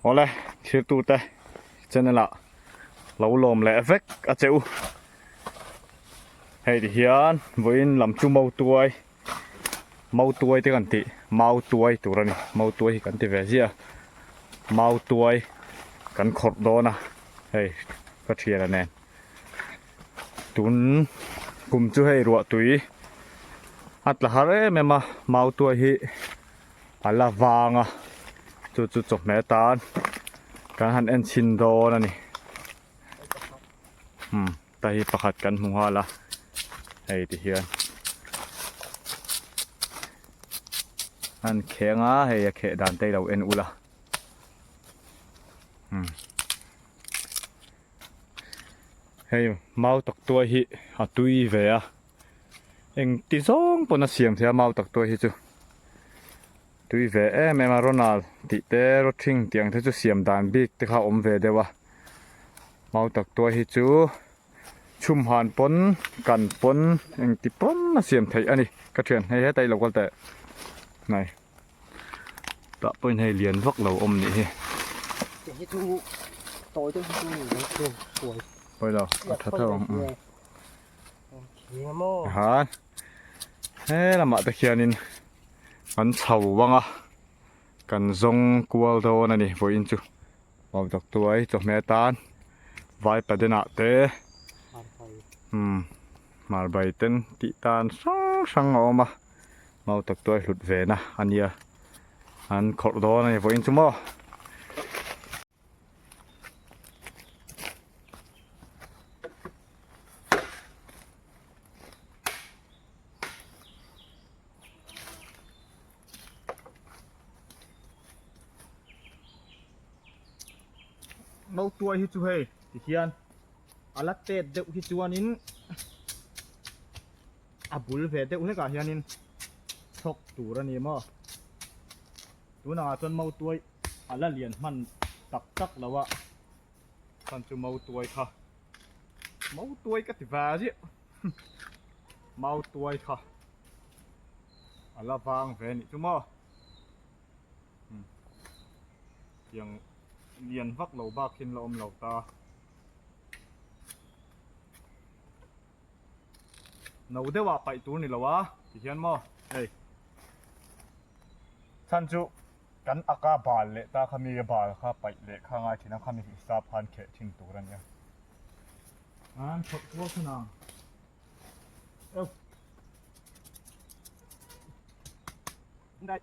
Awle thirtute channel ah lo lawm leh vek a che u. Hei ti hian vawiin lam chu mautuai mautuai te kan tih mautuai tur a ni mautuai hi kan ti ve ziah a mautuai kan khawrh dawn a hei ka thiana nen tun kum chu hei ruah tui a tla har em em a mautuai hi. A la vang a, chu chu chawhmeh atan kan han en chhin dawn a ni. Umm ta hi pakhat kan hmu nghal a, hei ti hian an kheng a, hei a kheh dan te i lo en ula. Umm hei mau tak tuai hi a tui ve a. Engti zawng pawn a siam thei a mau tak tuai hi chu tui ve em em a Ronald tih te rawthing tih ang te chu siam dan bik te kha a awm ve deuh a mau tak tuai hi chu chhum han pawn kan pawn engti pawn a siam theih a ni ka thian hei heta i lo kal teh nai tah pawhin hei lian vak lo awm nih hi. Pawi lo a tha tho ang. Han he lamah te khianin an chho vang a kan zawng kual dawn a ni vawiin chu mau tak tuai chawhmeh atan vai padenah te umm hmarbai ten tih tan hrang hrang a awm a mau tak tuai hlut ve na a nia an khawrh dawn a ni vawiin chu maw. Mautuai hi chu hei tihian a la tet deuh hi chuanin a bul ve deuh hlekah hianin chhawk tur a ni maw. Tunah chuan mautuai a la lian hman tak tak lo a chuan chu mautuai kha mautuai ka ti ve ziah mautuai kha a la vang ve anih chu maw tiang lian vak lo bak hin la awm lo ta. No deuh ah paih tur ni lo a ti hian maw hei chhan chu kan aka bal leh ta kha mi bal kha paih leh kha ngai thin a khami hisap khan kheh thin tur a nia an chhawp kual thun ang eu dai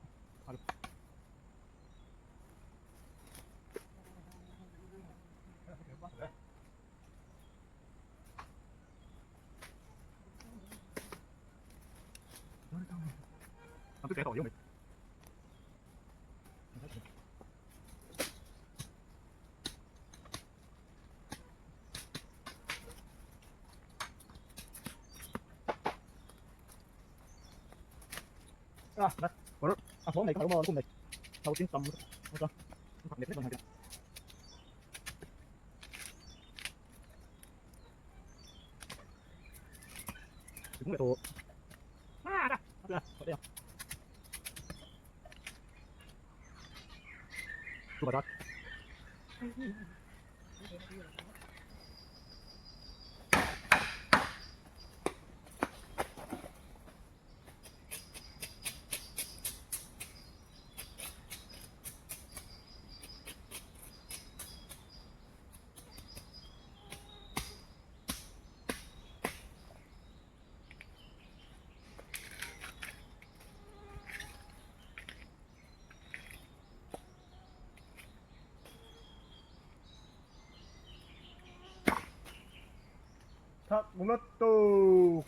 Thak lutuk.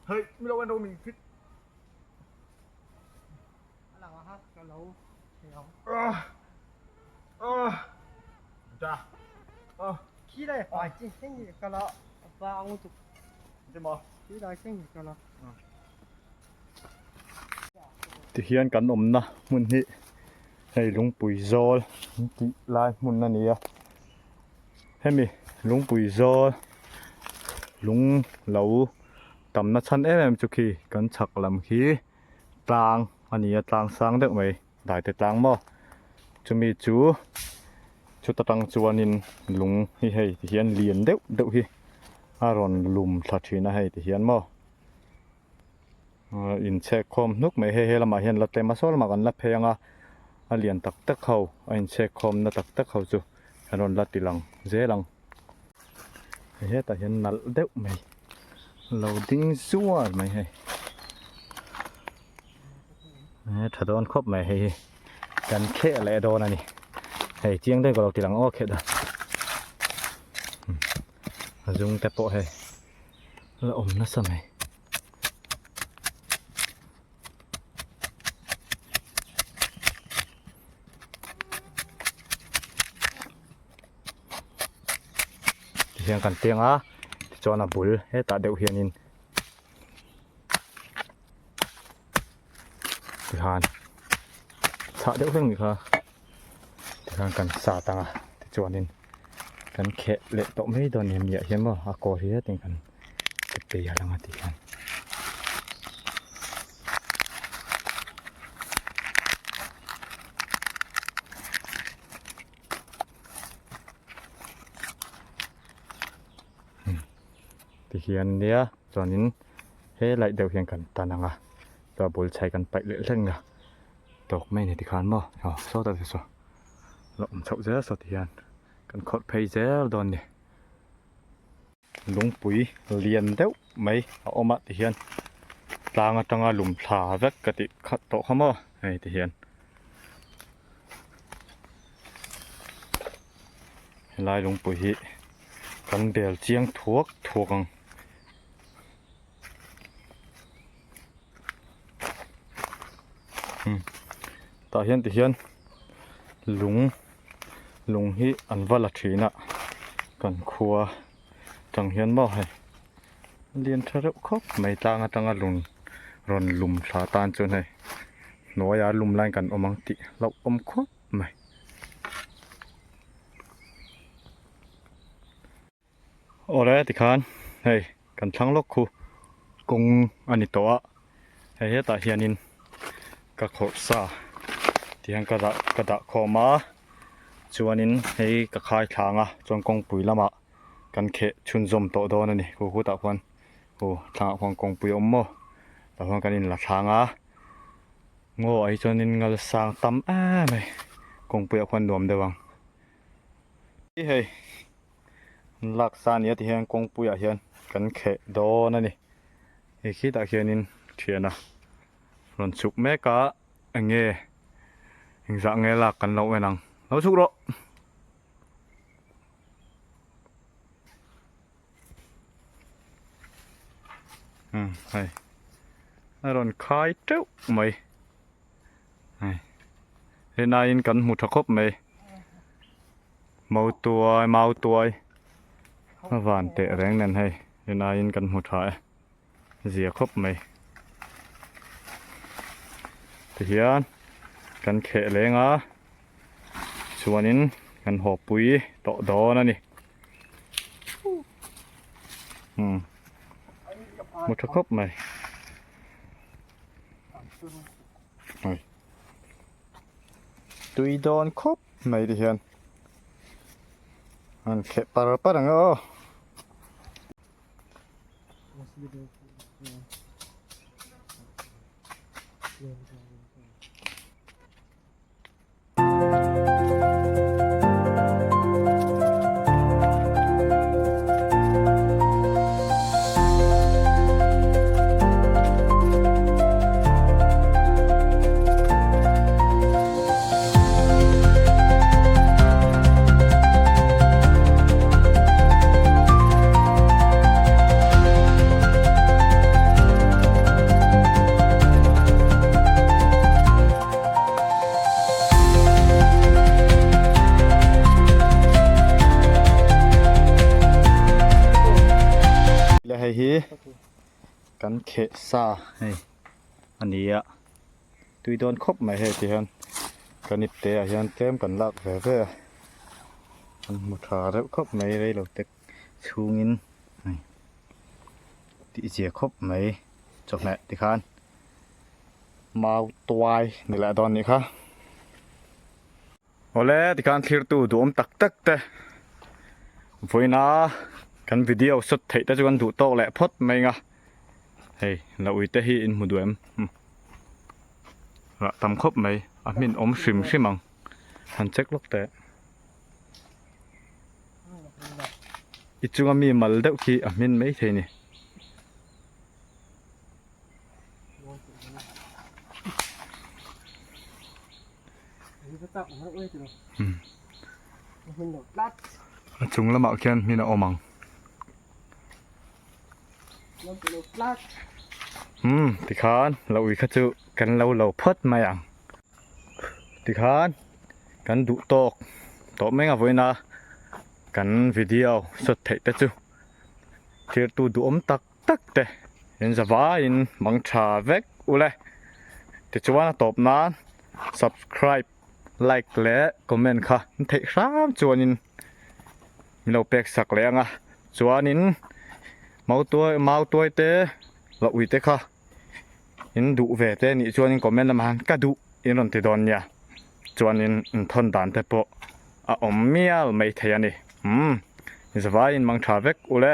Hei, mi lo en ro min fit. Tihian kan awmna hmun hi hei lungpui zawl an tih lai hmun a ni a hemi lungpui zawl lung lo tamna chhan em em chu khi kan chhak lam khi tlang a ni a tlang sang deuh mai daite tlang maw chumi chu chuta tang chuanin lung hi hei ti hian lian deuh deuh hi a rawn lum thla thin a hei ti hian maw inchhek khawm hnuk mai hei he lamah hian la tlem a saw lamah kan la phei ang a a lian tak tak ho a inchhek khawm na tak tak ho chu an rawn la ti lang zel ang hei hetah hian nalh deuh mai lo ding zuar mai hei tha dawn khawp mai hei hi kan kheh leh dawn a ni hei chiang deuh ka lo ti lang aw kheh dan a zung te pawh hei la awm nasa mai. Tihian kan tiang a tichuan a bul hetah deuh hianin tihan chhah deuh hlek ni kha tihian kan sat ang a tichuanin kan kheh leh tawh mai dawn a ni hemi ah hian maw a kawl hi hetin kan ti pei a lang a ti hian. Ti hian nia chuanin he laih deuh hian kan tan ang a chuan a bul chhai kan paih leh hlek a tawk mai a ni tikhan maw aw sawtah te saw la awm chhoh zel saw ti hian kan khawrh phei zel dawn a ni. Lungpui lian deuh mai a awm a ti hian tlang atanga lum thla vek ka tih khat tawh kha maw hei ti hian helai lungpui hi kan bel chiang thuak thuak ang. Tah hian ti hian lung lung hi an va la thin a kan khua tang hian maw hei lian tha reuh khawp mai tlang atanga lung rawn lum thla tan chuan hei hnuaia lum laiin kan awm ang tih hlauh awm khawp mai. Awle tikhan hei kan thlang lawk khu kawng a ni tawh a hei hetah hianin ka khawrh sa tihian ka dah ka dah khawm a chuanin hei ka khai thlang a chuan kawngpui lamah kan kheh chhunzawm tawh dawn a ni khu khutah khuan aw thlangah khuan kawngpui a awm maw tah khuan kan inla thlang a ngaw ah hi chuanin ngal sang tam em mai kawngpuiah khuan nuam deuh ang. Hei lak sa nia ti hian kawngpuiah hian kan kheh dawn a ni hei khitah khianin thiana rawn chhuk mek a eng nge engzah nge lak kan lo en ang lo chhuk rawh. Umm hei a rawn khai teuh mai. Hei rinaiin kan hmu tha khawp mai mautuai mautuai a van teh reng nen hei rinaiin kan hmu tha e zia khawp mai tihian kan kheh leng a chuanin kan haw pui tawh dawn a ni umm hmu tha khawp mai. Tui dawn khawp mai ti hian an kheh par par ang aw. Kan kheh sa hei a ni a, tui dawn khawp mai hei ti hian kan ip te ah hian tlem kan lak ve ve a, kan hmu tha reuh khawp mai rei lo tek chhungin hei tih zia khawp mai chawhmeh tikhan mau tuai ni leh dawn nih kha. Awle tikhan thlirtu duhawm tak tak te vawiina kan video shot theih te chu kan duh tawk leh phawt mai ang a hei la ui te hi in hmu duh em rah tam khawp mai a hmin awm hrim hrim ang han check lawk teh i chunga mi mal deuh khi a hmin mai thei a ni. A chung lamah khian hmin a awm ang. Umm tikhan lo ui kha chu kan lo lo phawt mai ang. Tikhan kan duh tawk tawh mai ang a vawiin a kan video shot theih te chu thirtu duhawm tak tak te in zavaiin mang tha vek ule tichuan a tawp nan subscribe like leh comment kha an theih hram chuanin min lo pek sak leh ang a chuanin mautuai mautuai te la ui te kha in duh ve te nih chuanin comment lamah hian ka duh in rawn ti dawn nia chuanin in thawn dan te pawh a awm mial mai thei a ni umm zavaiin mang tha vek ule.